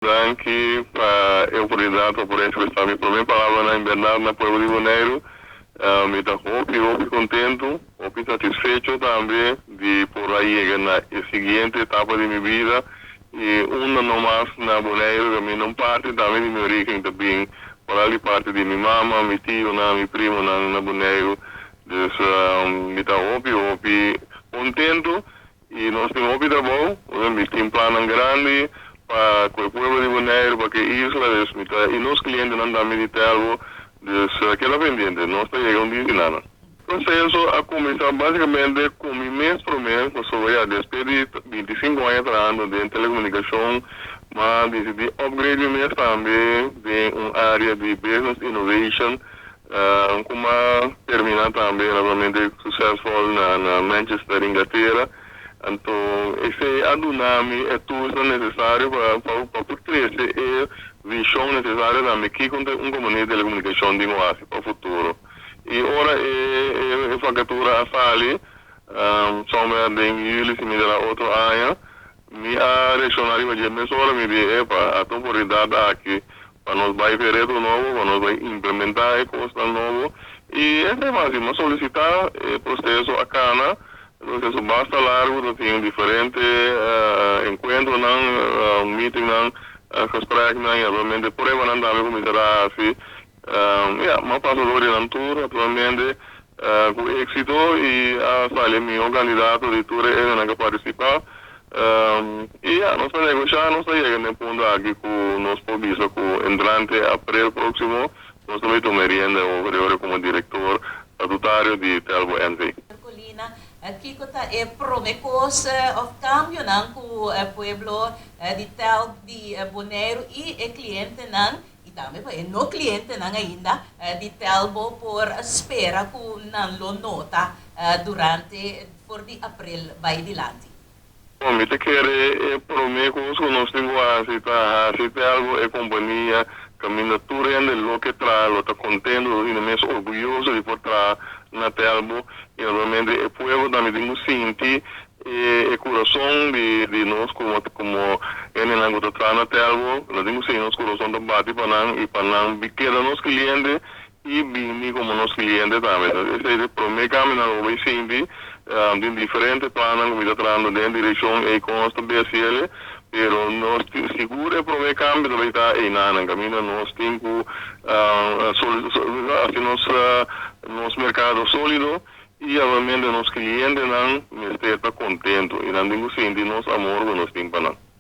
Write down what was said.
Danki pa e oportunidat pa por ekspresá mi promé palabranan bèrdat na pueblo di Boneiru. Mi ta hopi hopi kontentu, hopi satisfecho tambe di por a yega na e siguiente etapa di mi bida i unda no mas na Boneiru kaminda un parti tambe di mi orígen ta bin, foral di parti di mi mama, mi tionan, mi primonan na Boneiru. Dus mi ta hopi hopi kontentu. I nos tin hopi trabou, mi tin plannan grandi pa ku e pueblo di Boneiru, pa ku e isla, dus mi ta i nos klientenan tambe di Telbo, dus keda pendiente, nos ta yega un dia di nan. Proseso a kuminsá básikamente ku mi mes promé, pasobra ya despues di 25 aña trahando den telekomunikashon, m'a disidí upgrade mi mes tambe den un área di business innovation. Cu m'a termina tambe naturalmente succesvol na Manchester, Inglatera. Anto esey a duna mi e toolsnan necesario pa por trece e vision necesario tambe kico un compania di telecomunicacion tin cu haci pa futuro. Y ora e vacatura a sali, somewhere den juli si mi ta la otro aña, mi a reacciona riba dje mesora, mi di, Epa, ata oportunidad aki pa nos bai ku e reto nobo, pa nos bai implementá e kosnan nobo. I esei mas, mi a solisitá e proseso a kana, e proseso basta largu, ta tin diferente enkuentronan, meetingnan, gespreknan i naturalmente pruebanan tambe ku mi ta hasi. Ya, mi a pasa dor di nan tur naturalmente ku éksito i a sali e mihó kandidato di tur e hendenan ku a partisipá. I ya, nos ta negoshá, nos ta yega na e punto aki ku nos por bisa ku entrante aprel próksimo nos ta bai tuma e rienda over di ora komo direktor statutario di Telbo NV. Colina, Kiko ta e prome kos òf kambionan ku e pueblo di Telb di Boneiru i e klientenan i tambe pa e no klientenan ainda di Telbo por spera ku nan lo nota durante for di aprel bai dilanti? Bon, mi ta kere e promé kos ku nos tin ku hasi ta hasi te algu e kompania kaminda tur hende lo ke traha lo ta kontentu, lo sinti mes orguyoso di por traha na Telbo i naturalmente e pueblo tambe tin ku sinti e kurason di di nos komo komo hendenan ku ta traha na Telbo, nos tin ku sinti nos kurason ta bati pa nan i pa nan keda nos kliente I bini komo nos kliente tambe. Esei ta e promé kambionan ku bo bai sinti. Tin diferente plannan ku mi ta trahando den direkshon ei kon nos ta besiele, pero nos tin sigur e promé kambio ta bai ta einanan kaminda nos tin ku hasi nos nos merkado sólido i abalmente nos klientenan mester ta kontentu i nan tin ku sinti nos amor ku nos tin pa nan.